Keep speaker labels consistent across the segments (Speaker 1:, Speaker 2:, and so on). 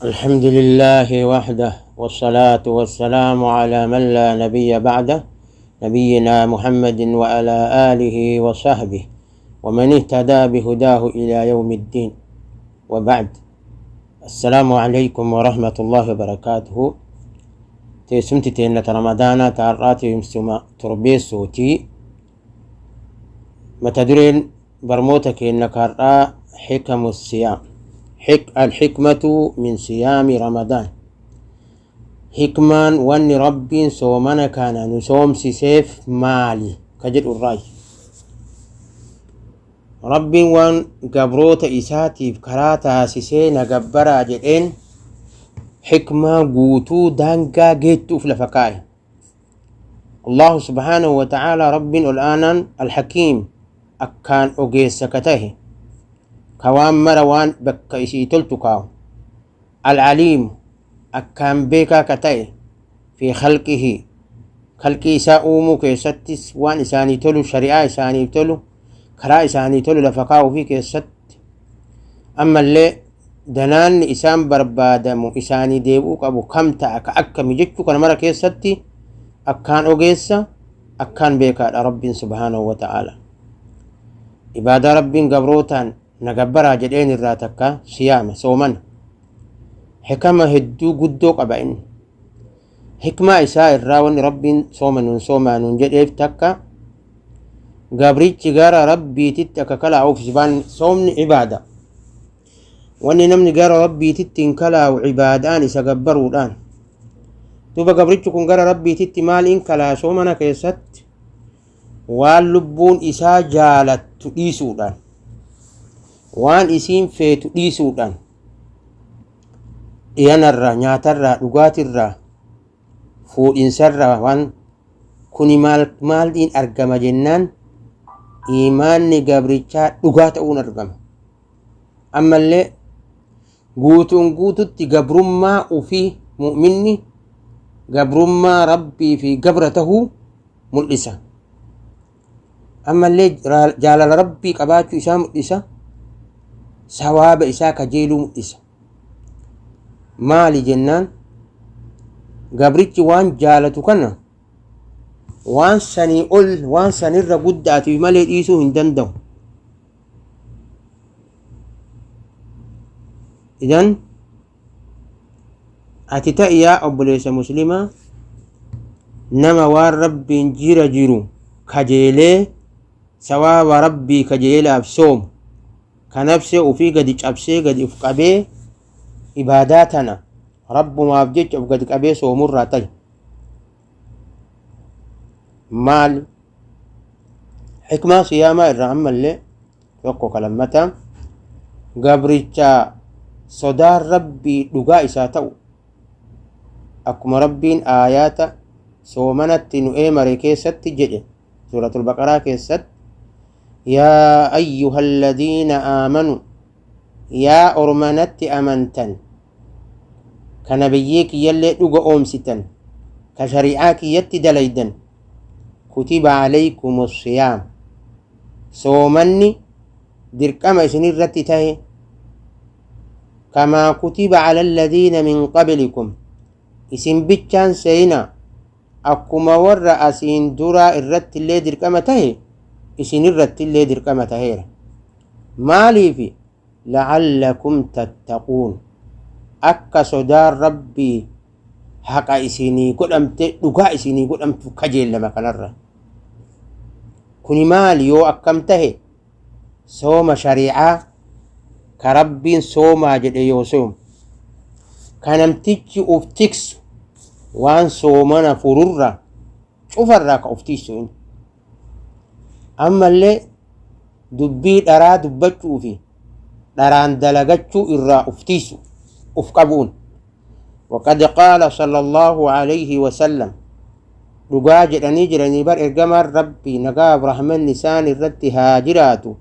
Speaker 1: الحمد لله وحده، والصلاة والسلام على من لا نبي بعده، نبينا محمد وعلى آله وصحبه ومن اهتدى بهداه إلى يوم الدين، وبعد. السلام عليكم ورحمة الله وبركاته. تيسمتي تينة رمضان تعراتي يمسما تربي صوتي متدرين برموتك إنك حكم الصيام، الحكمة من صيام رمضان. حكمان وان ربي صومنا كان نصوم سيف مالي كجد الرأي ربي وان قبروت إساتي بكراتا سيسينا قبرا جدين حكمة قوتو دانقا جيتو في لفكاي. الله سبحانه وتعالى رب الآن الحكيم أكان أجيس سكته كوان مروان بك إسي تلتكاو، العليم أكان بيكا كتاي في خلقه، خلق إساء أمو كيستس وان إساني تلو شريعة إساني تلو كرا إساني تلو لفقاو في كيست. أما اللي دنان إسان بربادمو إساني ديبوك أبو كم تأك أكم يجتشو كان مرة كيستي أكان أجيسا أكان بيكا رب سبحانه وتعالى. عبادة رب قبروتان نقبرها جدين الراتكا صيام صومن حكمة هدو قدو قبائن حكمة إساء الراون رب صومن صومن جدين تكا قبريت جارة ربي تتك كلا أو في سبان صومن عبادة، واني نمني جارة ربي تتن كلا وعبادان إسا قبروا الآن دوبا قبريت كون جارة ربي تت مال إن كلا صومنا كيست واللبون إسا جالت تقيسوا الآن waan isiin feetu dhiisuudhaan dhiyanarraa nyaatarraa dhugaatirraa fuudhinsarraa waan kuni maaliin argama jennaan imaanni gabrichaa dhugaa ta'uun argama. Ammallee guutuun guututti gabrummaa ofii mu'minni gabrummaa rabbii fi gabra tahuu mul'isa. Ammallee jaalala rabbii qabaachuu isaa mul'isa. Sawaaba isaa kajeeluu mul'isa. Maali jennaan gabrichi waan jaalatu kana waan sanii ol waan sanirra guddaatiif malee dhiisuu hin danda'u. Idan ati ta'i yaa obboleessa muslimaa nama waan rabbiin jira jiru kajeelee sawaaba rabbii kajeelaaf soomu ka nafsee ofii gadi cabsee gadi uf qabee ibaadaa tana rabbumaaf jecha uf gadi qabee soomurraa ta'i. Maal hikmaa siyaamaa irraa ammallee tokko kalammata gabricha sodaan rabbii dhugaa isaa ta'u akkuma rabbiin aayaata soomanatti nu eemare keessatti jedhe suuratul baqaraa keessatti yaa ayyuha alladhiina aamanu yaa ormanatti amantan ka nabiyyii kiyyallee dhuga oomsitan ka shari'aa kiyyatti dalaydan kutiba alaykum siyaam soomanni dirqama isinirratti tahe kamaa kutiba ala alladhiina min qablikum isin bichaan seeyna akkuma warra asiin duraa irratti illee dirqama tahe isin irratti illee dirqama taheera. Maaliifi la'allakum tattaquun akka sodaan rabbii haqa isinii godhamte dhugaa isinii godhamtu kajeellama kanarra. Kuni maali yoo akkam tahe sooma shari'aa ka rabbiin soomaa jedhe yoo soomu ka namtichi uf tiksu waan soomana fururra cufarraa ka uf tiksu inni. Ammallee dubbii dharaa dubbachuu fi dharaan dalagachuu irraa uf tiksu uf qabuun. وقد قال صلى الله عليه وسلم dhugaa jedhanii jiranii bar ergamaan rabbii nagaa Abrahaman isaan irratti haa jiraatu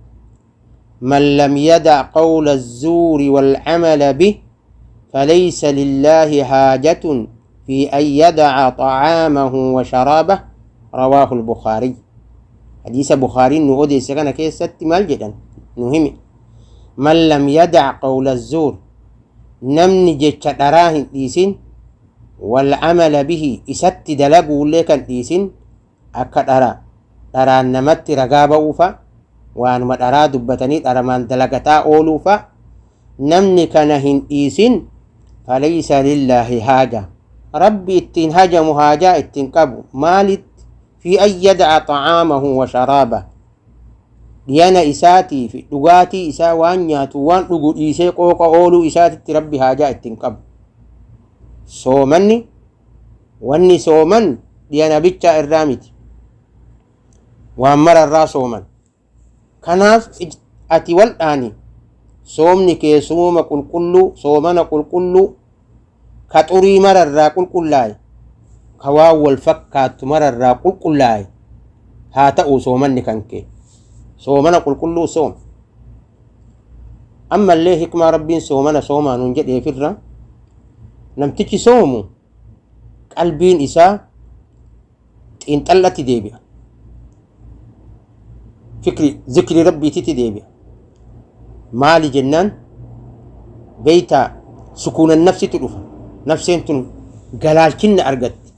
Speaker 1: من لم يدع قول الزور والعمل به فليس لله حاجة في أن يدع طعامه وشرابه رواه البخاري. حديث بخاري نؤدي سكن كيست مال جدا نهم من لم يدع قول الزور Namni jecha dharaa hin dhiisin, walcamala bihi isatti dalaguullee kan dhiisin, akka dhara dharaan namatti ragaa ba'uufa, waanuma dharaa dubbatanii dharamaan dalagataa ooluufa, namni kana hin dhiisin, falaysa lillaahi haaja, rabbi ittiin hajamu, haajaa ittiin qabu. Maalitti? Fi an yada'a xacaamahu wa sharaaba, dhiyana isaatii fi dhugaatii isaa, waan nyaatu waan dhugu dhiisee qooqa ooluu isaatitti rabbi haajaa ittiin qabu. Soomanni, wanni sooman dhiyana bichaa irraa miti, waan mara irraa sooman. Kanaaf ati waldhaani soomni kee sooma qulqulluu, soomana qulqulluu ka xurii mara irraa qulqullaa'e, ka waan wal fakkaattu mara irraa qulqullaa'e haa ta'u soomanni kan kee. Soomana qulqulluu soom. Ammallee hikmaa rabbiin soomana soomaa nuun jedheefirra, namtichi soomu qalbiin isaa xiinxallatti deebi'a, fikri zikri rabbiititti deebi'a. Maali jennaan, beeytaa, sukuunan nafsitu dhufa, nafseen tun galaalchinna argatti.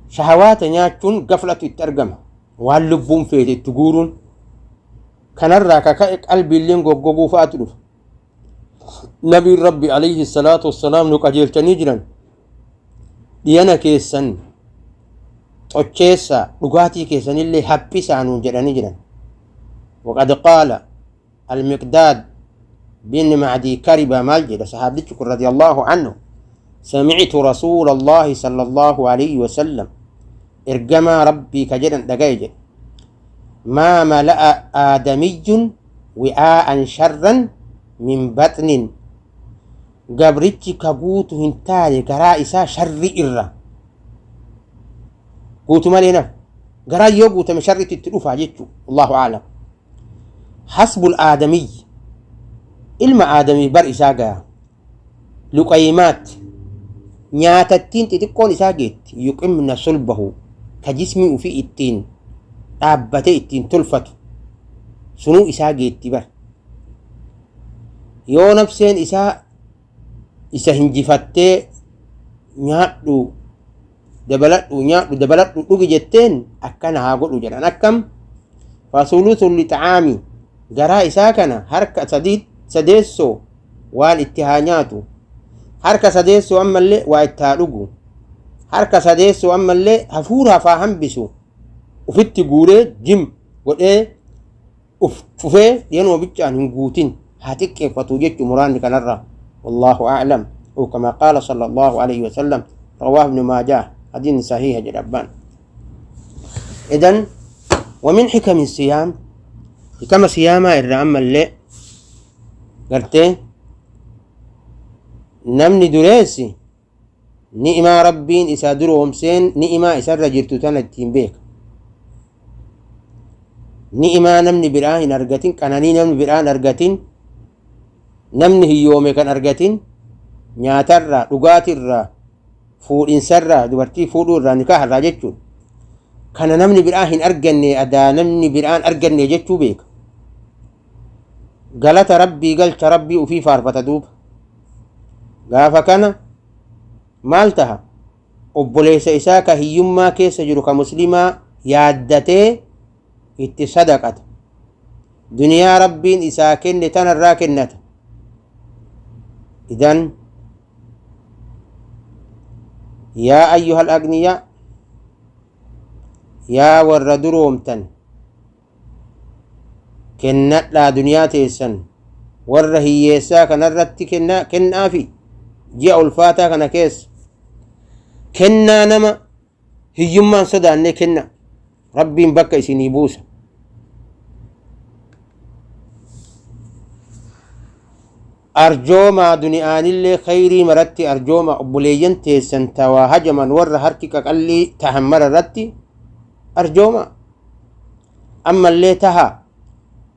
Speaker 1: Shahawaata nyaachuun gaflatu itti argama, waan lubbuun feete itti guuruun. Kanarraa kaka'e qalbiilleen goggoguu fa'atu dhufa. Nabiin rabbi alayhi salaatu wassalaam nu qajeelchanii jiran: dhiyana keessan xocheessaa, dhugaatii keessanillee haphisaa nuun jedhanii jiran. وقد قال المقداد بن معدي كربة، maal jedha saxaabichi kun رضي الله عنه: سمعت رسول الله صلى الله عليه وسلم، ergamaa rabbii ka jedhan dhagaye jedhe: ما ملأ آدمي وعاء شرا من بطن، gabrichi ka guutu hin taane garaa isaa sharri irra guutu malee naf garaa yoo guutame sharritti itti dhufa jechuu. الله أعلم. حسب الآدمي، ilma aadamii bar isaa gaya, لقيمات، nyaatattiin xixiqqoon isaa geetti, يقمن صلبه، ka jismii ufii ittiin dhaabbatee ittiin tolfatu sunuu isaa geetti bar. Yoo nafseen isaa isa hinjifattee nyaadhu dabaladhu, nyaadhu dabaladhu, dhugi jetteen, akkana haa godhu jedhan. Akkam? فثلث لطعام، garaa isaa kana harka sadeessoo waan itti haa nyaatu, harka sadeessoo ammallee waa itti haa dhugu, harka sadeessoo ammallee hafuuraaf haa hambisu. Ufitti guuree jim godhee uf cufee dhiyanuma bichaan hin guutin, haa xiqqeeffatu jechuu muraanni kanarraa. والله أعلم، أو كما قال صلى الله عليه وسلم. رواه ابن ماجه، حديث صحيح جدبان. إذن ومن حكم الصيام، حكم صياما irraa ammallee gartee namni dureessi ni'imaa rabbiin isa duroomseen, ni'imaa isarra jirtu tana ittiin beeka. Ni'imaa namni biraa hin argatin, qananii namni biraa hin argatin, namni hiyyoome kan argatin, nyaatarraa, dhugaatirraa, fuudhinsarraa, dubartii fuudhuurraa, nikaaharraa jechuudha. Kana namni biraa hin arganne, adaa namni biraan arganne jechuu beeka. Galata rabbii galcha, rabbii ufii faarfata. Duuba gaafa kana maal taha? Obboleessa isaa ka hiyyummaa keessa jiru, ka muslimaa yaaddatee itti sadaqata, duniyaa rabbiin isaa kenne tanarraa kennata. إذن يا أيها الأغنياء، yaa warra duroomtan, kennadhaa duniyaa teessan warra hiyyeessaa kanarratti kennaafi. Ji'a ulfaataa kana keessa kennaa, nama hiyyummaan sodaannee kenna, rabbiin bakka isinii buusa. Arjoomaa duniyaanillee khayrii maratti arjooma, obboleeyyan teessan tawaa hajaman, warra harki qaqallii tahan mara irratti arjooma. Ammallee taha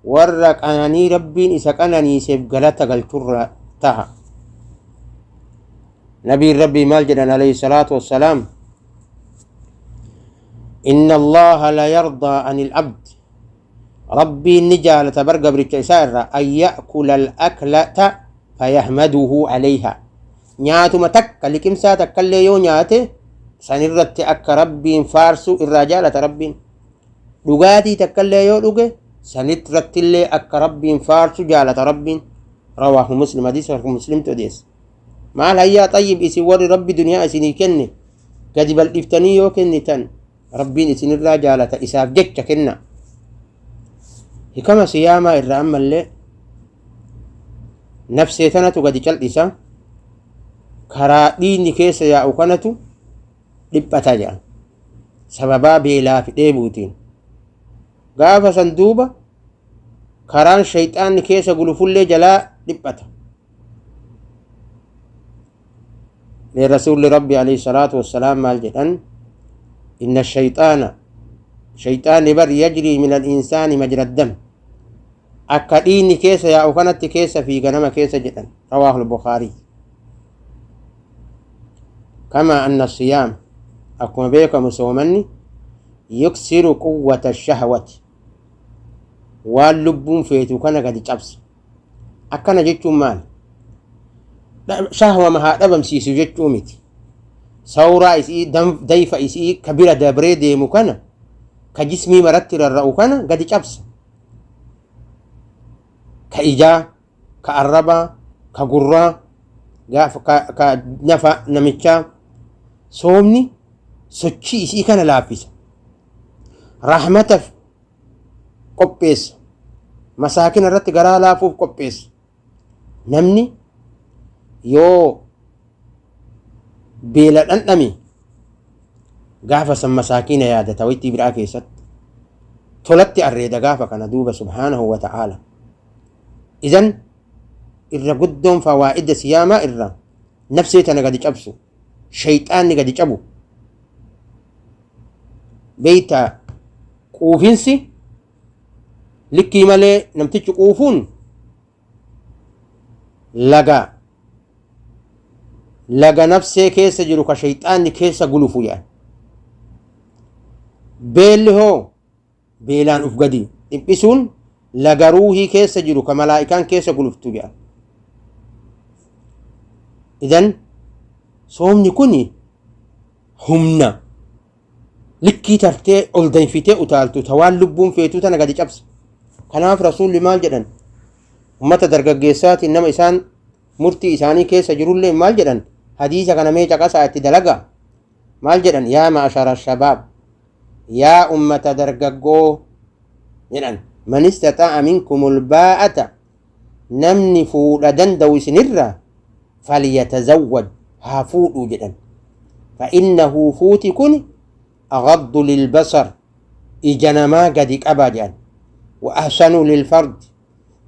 Speaker 1: warra qananii rabbiin isa qananiiseef galata galchurra taha. Nabiin rabbii maal jedhan عليه الصلاة والسلام؟ إن الله ليرضى عن العبد، rabbiin ni jaalata bar gabricha isaa irraa, أن يأكل الأكلة. Fayahmaduhu alayha. Nyaatuma takka liqimsaa takkallee yoo nyaate sanirratti akka Rabbiin faarsu irraa jaalata Rabbiin. Dhugaatii takkallee yoo dhuge sanirrattillee akka Rabbiin faarsu jaalata Rabbiin. Rawaahu Muslim, hadiisa Muslimtu odeessa. Maal hayyaa xayyib, isin warri Rabbi duniyaa isinii kenne gadi bal'iftanii yoo kennitan Rabbiin isinirraa jaalata, isaaf jecha kenna. Hikama siyaamaa irraa ammallee nafsee tanatu gadi cal'isa, karaa dhiigni keessa yaa'u kanatu dhiphata jedha sababaa beelaa fi dheebuutiin. Gaafa san duuba karaan shayxaanni keessa gulufullee jalaa dhiphata. Rasuulli Rabbi alayhi salaatu wassalaam maal jedhan? Inna shayxaana, shayxaanni bar, yajrii min al-insaani majra dam, akka dhiigni keessa yaa'u kanatti keessa fiiga nama keessa jedhan. Rawaahu al-Bukhaarii. Kama anna siyaam, akkuma beekamu soomanni, yuksiru quwwata shahwati, waan lubbuun feetu kana gadi cabsa. Akkana jechuun maal? Shahwama haa dhabamsiisu jechuu miti. Sawraa isii, dayfa isii ka bira dabree deemu kana, ka jismii maratti rarra'u kana gadi cabsa. Ka ijaa, ka arrabaa, ka gurraa, gaafa ka nafa namichaa, soomni sochii isii kana laaffisa. Rahmataaf qopheessa. Masaakina irratti garaa laafuuf qopheessa. Namni yoo beela dhandhame gaafa san masaakiina yaadata, waytii biraa keessatti tolatti arreeda gaafa kana duuba subhaanahu wa ta'aala. Idan irra guddoon fawaa'ida siyaamaa irra nafsee tana gadi cabsu, shayxaanni gadi cabu. Beeyta, quufinsi likkii malee namtichi quufuun laga nafsee keessa jiru ka shayxaanni keessa gulufu jedhan. Beelli hoo, beelaan uf gadi dhiphisuun laga ruuhii keessa jiru ka malaa'ikaan keessa guluftu jedhan. Idan soomni kun humna likkii tartee ol danfitee utaaltu ta waan lubbuun feetuu tana gadi cabsa. Kanaaf Rasuulli maal jedhan? Ummata dargaggeessaatiin, nama isaan murtii isaanii keessa jirullee maal jedhan? Hadiisa kana mee caqasaa, itti dalagaa. Maal jedhan? Yaa ma'ashara shabaab, yaa ummata dargaggoo jedhan, man istaxaa'a minkumul baa'ata, namni fuudha danda'u isinirraa, falyatazawwaj, haa fuudhuu jedhan. Fa'innahu, fuuti kun, aghaddu lilbasar, ija namaa gadi qaba jedhan, wa ahsanu lilfarj,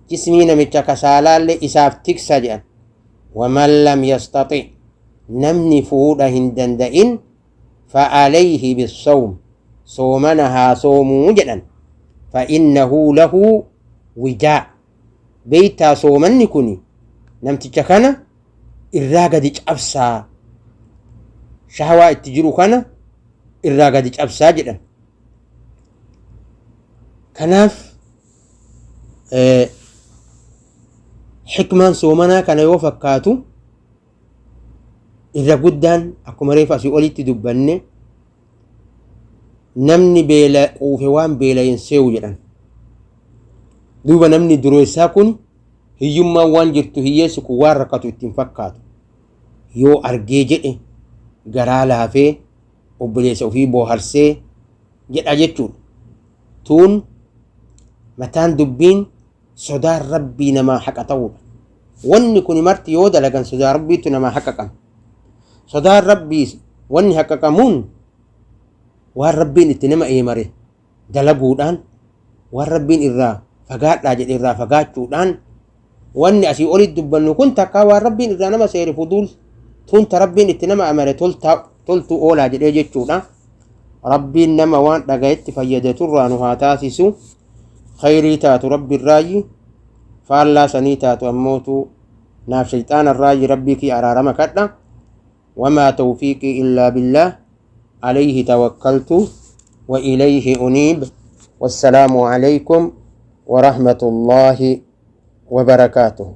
Speaker 1: jismii namicha kasaalaallee isaaf tiksa jedhan. Waman lam yastaxi, namni fuudha hin danda'in, fa'alayhi bissawm, soomana haa soomuu jedhan. Fa'innahu lahu wijaa. Beeytaa, soomanni kun namticha kana irraa gadi cabsaa, shahawaa itti jiru kana irraa gadi cabsaa jedhan. Kanaaf xikmaan soomanaa kana yoo fakkaatu, irra guddaan akkuma reefu asii olitti dubbanne, namni beela quufe waan beela hin seewu jedhan. Duuba namni dureessaa kun hiyyummaan waan jirtu, hiyyeessi kun waan rakkatu ittiin fakkaatu. Yoo argee jedhe garaa laafee obboleessa ofii booharsee jedha jechuudha. Tuun mataan dubbiin sodaan Rabbii namaa haqa ta'uudha. Wanni kun marti yoo dalagan sodaa Rabbiitu namaa haqa qaba. Sodaan Rabbii wanni haqa qamuun waan Rabbiin itti nama eemare dalaguudhaan, waan Rabbiin irraa fagaadhaa jedhe irraa fagaachuudhaan. Wanni asii olitti dubbannu kun takkaa waan Rabbiin irraa nama seere fuduul tun ta Rabbiin itti nama amare toltuu oolaa jedhee jechuudha. Rabbiin nama waan dhagayetti fayyadaturraa nu haa taasisu. Khayrii taatu Rabbi irraayi, faallaa sanii taatu ammootu naaf shayxaana irraayi Rabbii kiyya araarama kadha. Wamaa tawfiiqii illaa billaah, alayhi tawakkaltu wa ilayhi uniib. Wassalaamu alaykum ورحمة الله وبركاته.